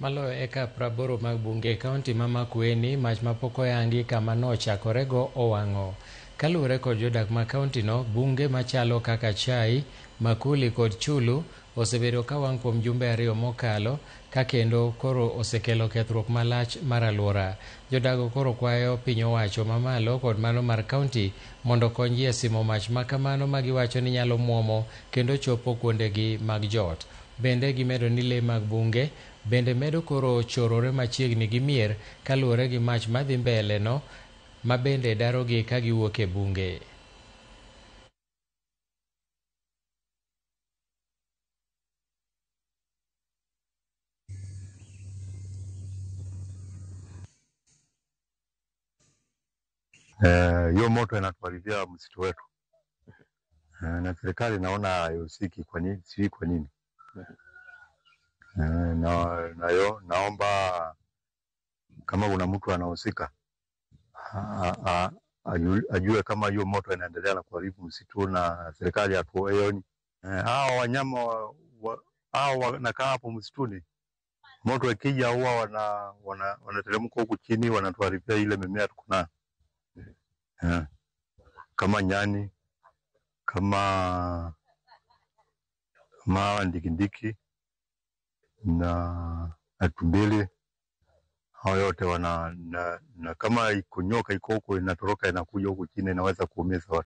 Maloyo eka 80 mag bunge e kaunti ma Makueni, mach mapok oyangi kama nochakorego owang'o. Kaluwore kod jodak ma kaunti no, bunge machalo kaka Chai, Makuli kod Chulu osebedo ka wang' kuom jumbe 2 mokalo ka kendo koro osekelo kethruok malach mar alwora. Jodago koro kwayo piny owacho mamalo kod mano mar kaunti mondo okonygi e simo mach makamano ma giwacho ni nyalo muomo kendo chopo kuondegi mag jot. Bende gimedo ni lee mag bunge bende medo koro chorore machiegni gi mier kaluwore gi mach madhi mbele no ma bende darogi ka giwuok e bunge. Hiyo moto inatuharibia msitu wetu. Na serikali naona haihusiki, kwa nini? Sijui kwa nini. Naomba kama kuna mtu anahusika ajue kama hiyo moto inaendelea na kuharibu msitu na serikali hatuoni. Hao wanyama hao wanakaa hapo msituni, moto ikija huwa wanateremka huku chini, wanatuharibia ile mimea tuko nayo. Kama nyani, kama ndikindiki na tumbili, hao yote wana na kama iko nyoka iko huko inatoroka inakuja huku chini inaweza kuumiza watu.